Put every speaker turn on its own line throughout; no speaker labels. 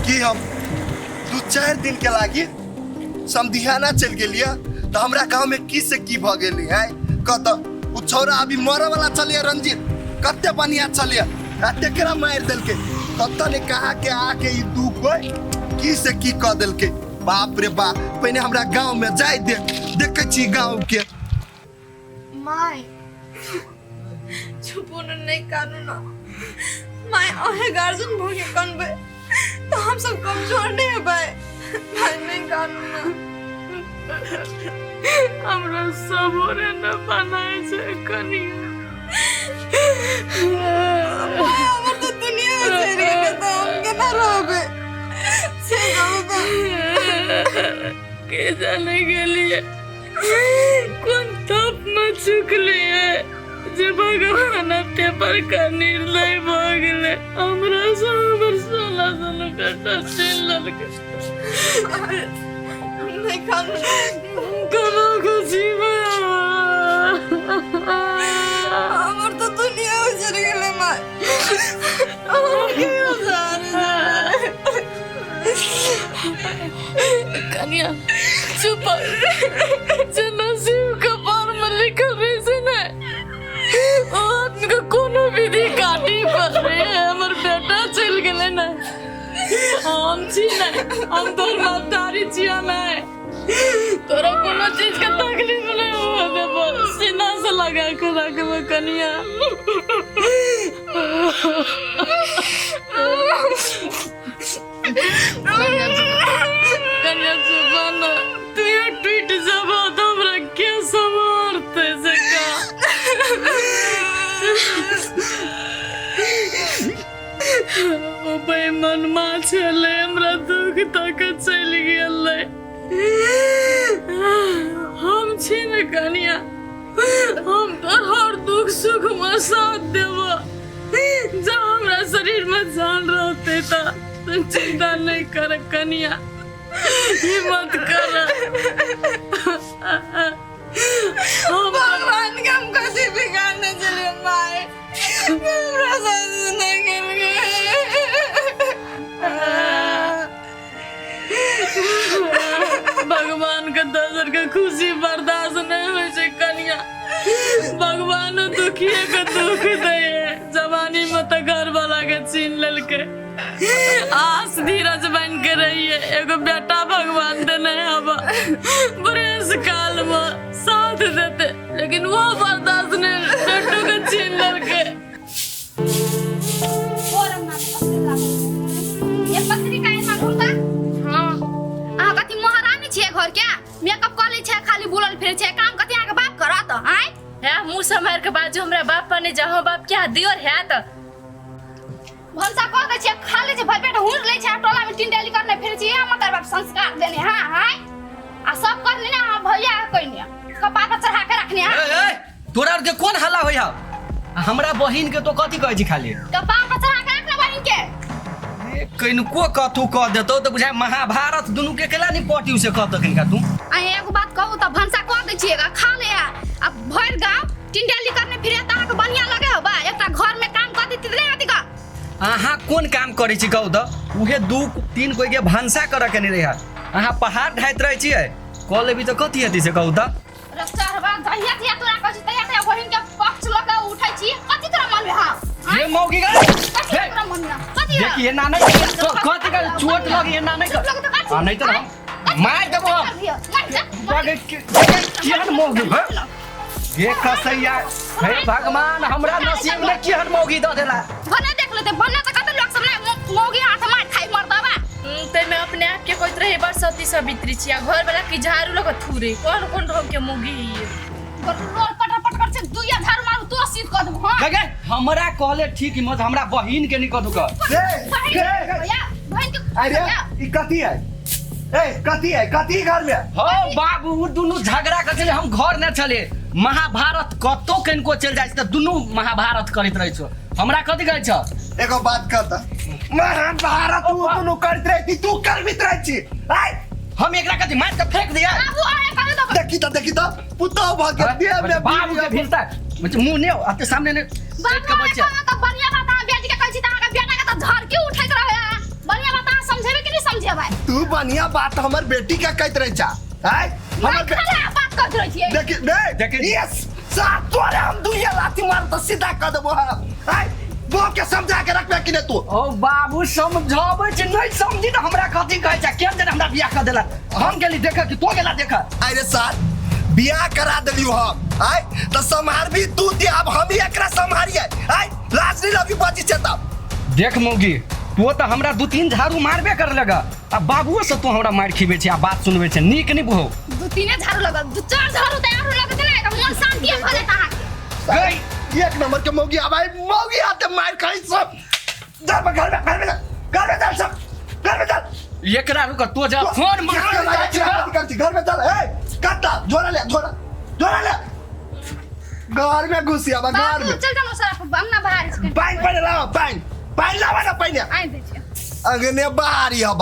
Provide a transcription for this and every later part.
कि हम दू चारि दिन के लागी समधियाना चलि गेलियै तऽ हमरा गाँव में की से की भऽ गेलै है कत ओ छौड़ा अभी मरऽ वाला छलियै रंजीत कते बढ़िया छलियै आ तेकरा मारि देलकै कतऽ ने कहा के आके ई दू कोइ की से की कऽ देलकै बाप रे बाप पहिने हमरा गाँव में जाय दे देखै छी गाँव के
माय चुपू ने नहीं कानू ना माय अहे गार्जियन भऽ के कनबै तऽ हम सब कमजोर नहीं हेबै माय नहीं कानू ना
हमरा सबोरे न बनाय छै कनिया
माय हमर तऽ दुनिया चलि गेलै तऽ हम केना रहबै से कहू तऽ
के जाने गेलिए कोन तप में चुकलिए जे भगवान एते बड़का निर्दय भऽ गेलै हमरा से हमर 16 साल बेटा छीन लेलकै
नहीं कानू
कोनो खुशी
हमर तऽ दुनिया उजड़ गेलै माय हम केना जाने
कनिया चुप जे नसीब के पार में लिखल रहे छै ने ओ आदमी के कोनो विधि काटी पर रे हमर बेटा चलि गेलै ने हम छी ने हम तोहर महतारी छियै ने तोरा कोनो चीज के तकलीफ नहीं हुआ देबो सीना से लगा के रखबो कनिया कन्या चुप ना तू ये टूट जबो तो हमरा के समर्थ से का ओ बेईमानमा छलै हमरा दुख तक चलि गेलै हम छी ने कनिया हम तोर हर दुख सुख में साथ देबो जब हमरा शरीर में जान रहते त तू चिंता नहीं कर कनिया हिम्मत कर हम
भगवान के हम कथी बिगाड़ने चलिए माय हमरा साथ नहीं गेल
भगवान के दोसर के खुशी बर्दाश्त नहीं होइ छै कनिया भगवान दुखिए के दुख दै है जवानी में तऽ घर वाला के छीन लेलकै आस धीरज बन के रहिए एगो बेटा भगवान देने हवा बुढ़ेस काल में साथ देते लेकिन वो बर्दाश्त नहीं बेटो के छीन लेलकै
एक पत्रिका एना घुमता
हाँ
अहाँ कथी महारानी छियै घर के मेकअप कऽ लै छै खाली बोलल फिरै छै काम कथी अहाँके बाप करत आँय
है मुँह सम्हार के बाजू हमरा बाप पर नहीं जाओ बाप क्या दियोर है तो
भनसा कऽ दै छियै खा लै छै भरि पेट हुर लै छै आ टोला में टिंडेली करने फिरै छियै हमर बाप संस्कार देने हाँ आँय आ सब करने ने अहाँ भैया कइने कपार पर चढ़ा के रखने हाँ
ए, ए, तोरा आर के कोन हल्ला होय हौ आ हमरा बहिन के तो कथी कहै छी खाली
कपार पर चढ़ा के रखने बहिन के
ए, कनिको कथू कह देतौ तऽ बुझाय महाभारत दुनू के केला नहीं पटी से कह किनका तू
आ एगो बात कहू तऽ भनसा कऽ दै छियै खा ले आ भरि गाँव टिंडेली करने फिरे तऽ अहाँके बढ़िआँ लगे हो बा एकटा घर में काम कऽ देती तऽ नहि होती का
अहाँ कोन काम करै छी कहू तऽ उहे दू तीन कोई के भनसा करऽ के नहीं रहै अहाँ पहाड़ ढाइत रहै छियै कऽ लेबी तऽ कथी हेतै से कहू तऽ
रस्ता जहिया तहिया तोरा कहै छी तहिया तहिया बहिन के पक्ष लऽ के उठै छी कथी तोरा मन में हाँ
ये मौगी का
कथी तोरा मन में कथी
देखिए ना नहीं कथी का चोट लगी है ना नहीं कर आ नहीं तो हम मार देबो हम केहन मौगी है ये कसैया हे भगवान हमरा नसीब में केहन मौगी दऽ देला
भने देख लेते भने तऽ कते लोक सब ने मौगी हाथ मार खाइ मरदबा
ताहिमे अपने आप के कहैत रहे बड़ सती सवित्री छी आ घर वाला के झाड़ू लग थूरे कोन कोन ढंग के मुगी है
रोल पटर पटर से दुइया झाड़ू मारू तो सीध कऽ देबो हां
गे हमरा कहले ठीक मत हमरा बहिन के नहीं कथू कह
भैया बहिन के
अरे ई कथी है ए कथी है कथी घर में
हो बाबू उ दुनू झगड़ा कर छलै हम घर न छले महाभारत कतौ कनिको चलि जाइ छै तऽ दुनू महाभारत करैत रहै छौ हमरा कथी कहै छ
एगो बात कहता महाभारत तू दुनू करैत रहती तू करबित रहै छी आय
हम एकरा कथी मारि के फेंक दिया
बाबू आए करे तो
देखी त देखी त पुतौ भ गेल देह में
बाबू के भिड़ता मुंह ने अते सामने ने बैठ के
बाबू आए
बच्चा
करे तो बढ़िया बात अहाँ बेटी के कहै छी तऽ अहाँके बेटा के तऽ झड़की उठैत रहे बढ़िया बात अहाँ समझेबे समझेबै।
तू बढ़िया बात हमर बेटी के कहत रहे छा आय हमर
खराब बात कहत रहे छियै।
देखी नहीं
देखी।
यस साथ तोरे हम दुइया लाठी मार त सीधा कर देबो। हां आय बाप के समझा के रखबे कि नहीं तू?
ओ बाबू समझाबै छै नहीं समझी त हमरा कथी कहै छै, केहन जेना हमरा बियाह कर देलक। हम गेली देख कि तो गेला देख।
अरे सर बियाह करा देलियो हम आय त सम्हार भी तू दे, अब हम ही एकरा सम्हारिए आय लाज नहीं लगी बची छै तब।
देख मौगी तो त हमरा 2-3 झाड़ू मारबे कर लगा, आ बाबुओ से तू हमरा मार खिबै छै आ बात सुनबै छै, नीक नहीं बुहो।
2-3 झाड़ू लगल, 2-4 झाड़ू त आरो लगत नै त मन शांति भ जात अहाँ के।
गई
एक नंबर के मौगी अब आई मौगी आते मार खाई सब। जा घर में, घर में जा, घर में चल सब, घर में चल।
एकरा रुक तो जा फोन मार
घर में चल। ए कट्टा झोरा ले, झोरा झोरा ले, घर में घुसी अब घर में।
चल जाओ सर अंगना बाहर छै।
पानी पानी लाओ, पानी पानी लावा ना पानी
आइ दै छी
अंगने बाहर ही अब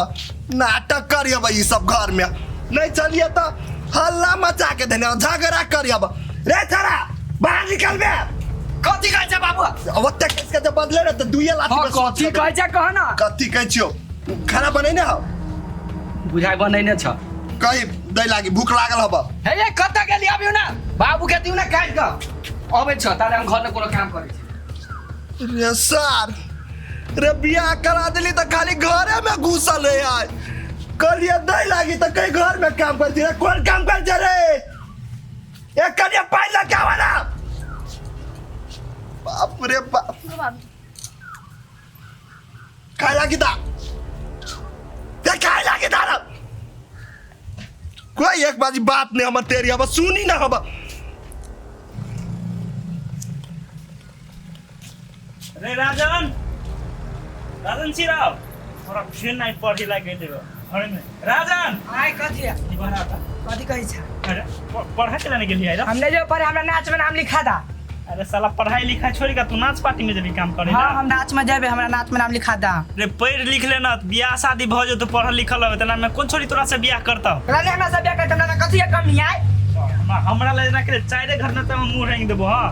नाटक करी अब ई सब घर में नहीं चलिए तो हल्ला मचा के देने झगड़ा करी अब। रे छोरा बाहर निकल बे।
कथी कहै छै बाबू?
ओते केस के जब बदले रे त दुइये लाठी
हां
में
कथी कहै छै कह ना।
कथी कहै छियो? खाना बनैने हौ?
बुझाइ बनैने छ।
कही दै लागी भूख लागल हब।
हे ये कत गेली अबियो ना बाबू के दिउ ना काटि क अबै छ ताले हम घर में कोनो काम करै छी।
रे सर रे बियाह करा देली त खाली घरे में घुसल है यार। कहलिए दै लागी त कहीं घर में काम कर रे, कोन काम कर जे रे? ए कनिया पाइ लग के आवा ना। बाप रे बाप खाए लागी ता ते खाए लागी ता ना। कोई एक बाजी बात नहीं हमर तेरी अब सुनी ना हम।
रे राजन, राजन चिराव थोड़ा फेर नहीं पढ़ी लाग गेलै घर में। राजन
आय कथी
ई बना ता
कथी कहै छ?
अरे पढ़ा के लाने गेलियै रे?
हम नहीं जो पढ़े, हमरा नाच में नाम लिखा दा।
अरे साला पढ़ाई लिखाई छोड़ के तू नाच पार्टी में जबी काम करे?
हां हम नाच में जेबे, हमरा नाच में नाम लिखा दा।
रे पढ़ लिख लेना बियाह शादी भ जेतो पढ़ल लिखल होबे तना में कोन छोरी तोरा से बियाह करता?
रानी हमरा से बियाह करता, हमरा कथी के कमी आय?
हमरा ले ना के चारे घर में त हम मुंह रेंग देबो। हां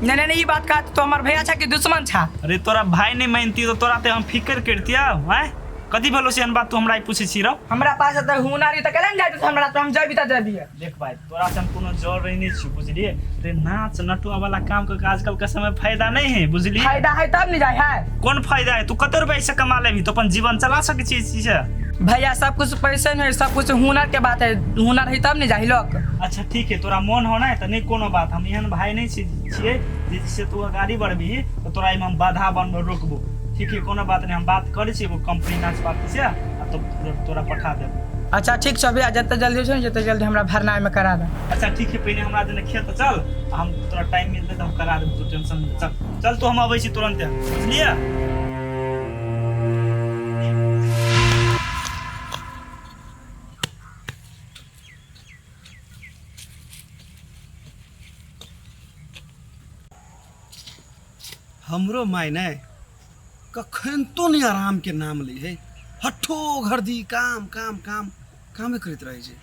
नहीं नहीं ई बात का तो हमर भैया छा कि दुश्मन छा?
अरे तोरा भाई नहीं मानती तो तोरा ते हम फिकर करतिया हैं। कथी भेलो से बात तू हमरा पूछे छी रो?
हमरा पास त हुनर त केना जाइत हमरा त हम जबी त जबी।
देख भाई तोरा से हम कोनो जर रहने छी बुझलिए। रे नाच नटुआ वाला काम के आजकल के समय फायदा नहीं है बुझलिए।
फायदा है तब नहीं जाय है।
कौन फायदा है? तू कते रुपया से कमा लेबी तो अपन जीवन चला सके छी चीज से?
भैया सब कुछ पैसे नहीं, सब कुछ हुनर के बात है, हुनर है तब नहीं जाहि लोग।
अच्छा ठीक है तोरा मन होना है त नहीं कोनो बात, हम एहन भाई नहीं छिए जिससे तू अगाड़ी बढ़बी तो तोरा एमे हम बाधा बनबो रोकबो। ठीक है कोनो बात नहीं, हम बात करै छी एगो कंपनी नाच पार्टी से आ तो तोरा पठा देब।
अच्छा ठीक छै भैया, जते जल्दी छै जते जल्दी हमरा भरना में करा दे।
अच्छा ठीक है पहिने हमरा देने खेत चल, हम तोरा टाइम मिलतै त हम करा देब, तू टेंशन नहीं चल चल तू हम अबै छी तुरंते बुझलिए।
हमरो माय ने कखन तो नहीं आराम के नाम लै है, हठो घरदी काम काम काम कामे करैत रहै छै।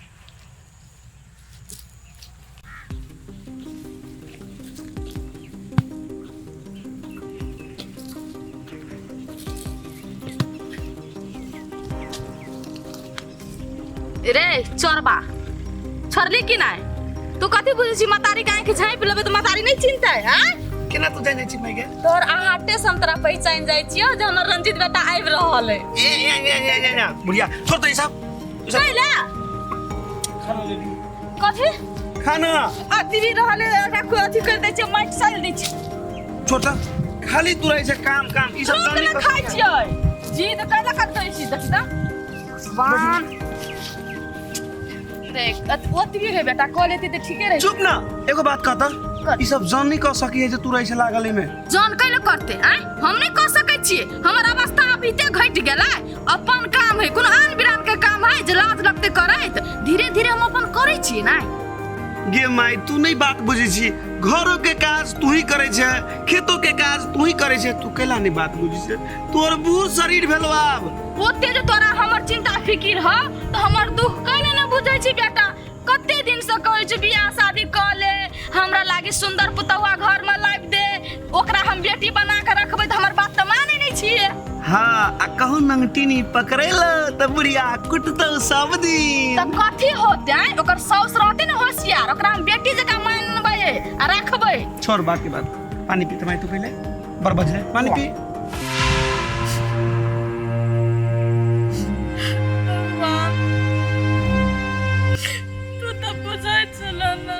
रे चोरबा छोड़ली कि नहीं? तू कथी बुझै छी मतारी के आँखि झाँपि लेबै तऽ मतारी नहीं चिन्हतै? आँय
केना तू जानै छी माय गे?
तोहर अहाटे से हम तोरा पहचान जाइ छियौ जे हमर रंजीत बेटा आबि रहल है।
ए ए ए ए ए ए बुढ़िया छोड़ दे ई सब।
कैला
खाना ले ली।
कथी
खाना
अथी भी रहल है, एकरा कोई अथी कर दै छै, माटि सालि दै छै।
छोड़ दे खाली तू रहै छै काम काम ई सब
जानी खाइ छियै जी तऽ कैला कट दै छी देखी तऽ वाह देख ओतबी रे बेटा कह लेती तऽ ठीके रहे।
चुप ना एगो बात कहता ई सब जान नहीं कह सकी है जे तू रहै छै लागल एमे।
जान कैला करते आय? हम नहीं कह सकै छियै, हमर अवस्था अब इते घटि गेलै। अपन काम है कोनो आन बिरान के काम है जे लाज लगते करैत, धीरे धीरे हम अपन करै छियै ना।
गे माय तू नहीं बात बुझै छी, घरो के काज तू ही करै छै, खेतो के काज तू ही करै छै, तू कैला नहीं बात बुझै छै? तोर बूढ़ शरीर भेलो आब।
ओते जे तोरा हमर चिंता फिकिर ह त हमर दुख कैला न बुझै छी बेटा? कते दिन से कहै छी बियाह शादी क ले, हमरा लागी सुंदर पुतहुआ घर में लाबि दे, ओकरा हम बेटी बना के रखबै त हमर बात त मानै नै छियै।
हाँ आ कहूँ नंगटिनी पकड़ेलो तऽ बुढ़िया कुटतौ सब दिन।
तऽ कथी होतै आँय? ओकर साउस रहतै ने होशियार, ओकरा हम बेटी जकाँ मानबै आ रखबै।
छोड़ बात के बात, पानी पी माय तू पहले, बड़ बजले, पानी पी।
भगवान, तू तऽ बुझै छलह ने,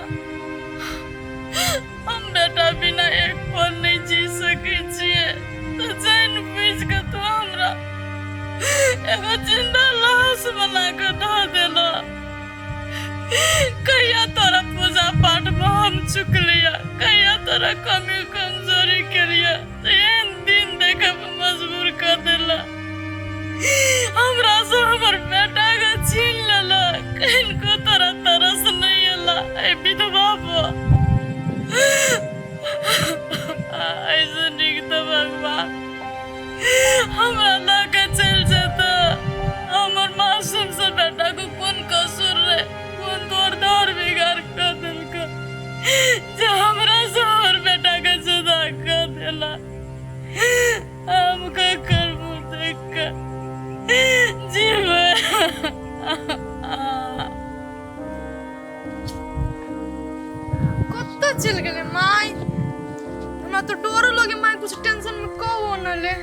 हम बेटा बिना एक पल नहि जी सकै छियै, तऽ जानि बुझि कऽ तू हमरा एगो जिंदा लाश बना कऽ धऽ देलह। कहिया तोरा पूजा पाठ में हम चुकलिया, कहिया तोरा कमी कमजोरी केलिया, एहन दिन देखे पर मजबूर कऽ देला। हमरा से हमर बेटा के छीन लेलक, किनको तोरा तरस नहि एला एहि विधवा पर। ऐसे नीक तऽ भगवान हमरा लऽ के चलि जेतै। हमर मासूम से बेटा के कोन कसूर रे, कोन तोर दौड़ बिगाड़ कऽ देलकै जे हमरा से हमर बेटा के जुदा कऽ देला। हम ककर मुँह देख कऽ जीबै?
कतऽ चलि गेलै माय? हमरा तऽ डरो लगे माय, कुछ टेंशन में कहो न ले।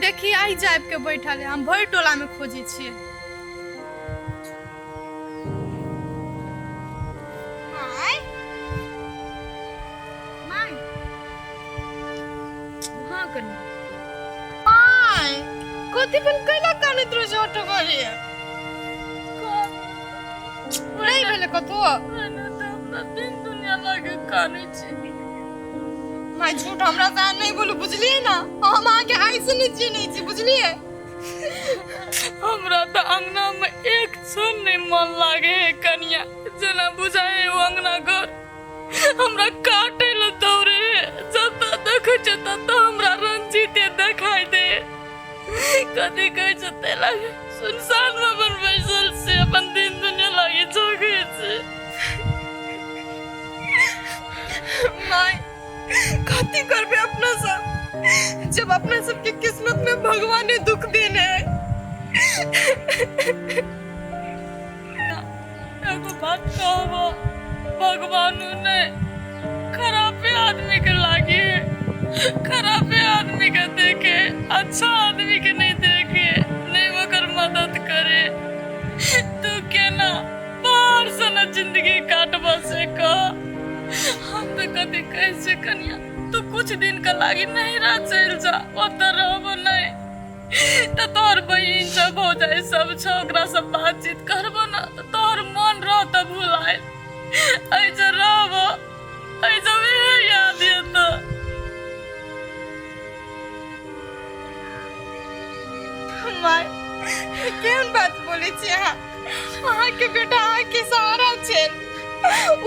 देखी आई जाब के बैठल है, हम भरि टोला में खोजै छियै। माय, माय।
हाँ कनिया।
माय, कथी भेल? कैला कानैत रहै छै ऑटो गाड़ी? नहि भेलै कतौ?
हमरा दिन दुनिया लागे कानै छी।
माय, झूठ हमरा से अहाँ नहि बोलू, बुझलियै ने? हम अहाँके आइ से नहि चिन्है छी, बुझलियै?
हमरा तऽ अंगना में एक क्षण नहीं मन लागे है कनिया, जेना बुझाए है ओ अंगना घर हमरा काटे ले दौड़े है। जतऽ देखै छै ततऽ हमरा रंजीते देखाई दे। कथी कहै छै ते लागे सुनसान में अपन बैसल छी, अपन दिन दुनिया लागे झोंकै छी।
माय, कथी करबै अपना सब, जब अपना सबके किस्मत में भगवान ने दुख देने है।
एगो बात कहबो, भगवान ने खराबे आदमी के लागी है, खराबे आदमी के देखे, अच्छा आदमी के नहीं देखे, नहीं ओकर मदद करे। तू केना बाहर से न जिंदगी काटबा से कह? हम तो कभी कहै छियै कनिया, तू कुछ दिन के लागी नहिरा चलि जा, ओतऽ रहबो नहीं तऽ तोहर बहिन सब भौजाइ सब छौ, ओकरा सब बातचीत करबो न तऽ तोहर मन रहतौ भुलायल। एहिजे रहबो एहिजे उएह याद एतौ।
माय, केहन बात बोलै छी अहाँ? अहाँके बेटा अहाँके सहारा छल,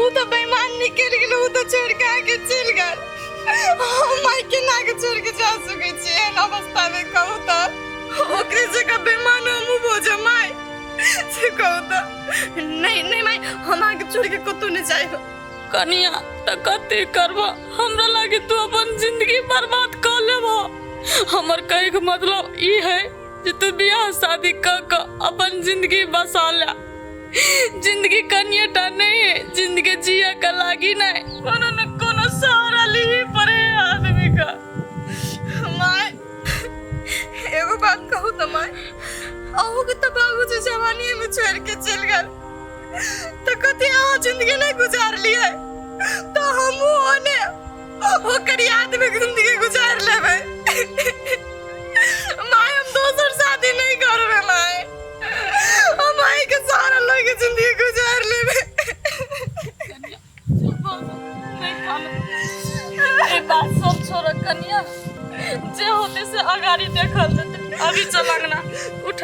उ तऽ बेईमान निकलि गेल, उ तऽ छोड़ि के अहाँके चलि गेल। हम माय केना के छोड़ि के जा सकै छी एहन अवस्थामे? कहू तऽ, ओकरे जकाँ बेईमान हमहूँ भऽ जाउ माय, से कहू तऽ? नहि नहि माय, हम अहाँके छोड़ि के कतहु नहि जायब।
कनिया, तऽ कते करबह? हमरा लागे तू अपन जिंदगी बर्बाद कऽ लेबह। हमर कहैके मतलब ई है जे तू बियाह शादी कऽ कऽ अपन जिंदगी बसा ले। जिंदगी कनिएटा नहीं है, जिंदगी जिया के लागी नहीं कोनो न कोनो सहारा लीही पड़े है आदमी का।
माय, एगो बात कहू तऽ माय, अहूँके तऽ बाबूजी जवानीमे छोड़ि के चलि गेल, तऽ कथी अहाँ जिंदगी नहि गुजारलियै? तऽ हमहूँ ओने ओकर यादमे जिंदगी गुजार लेबै माय। हम दोसर शादी नहि करबै माय, हम माय के सहारा लऽ के जिंदगी गुजार लेबै।
चुप भऽ जा, नहीं कानू। ई बात सब छोड़ कनिया, जे होते से अगाड़ी देखल जेतै। अभी चल अंगना, उठ।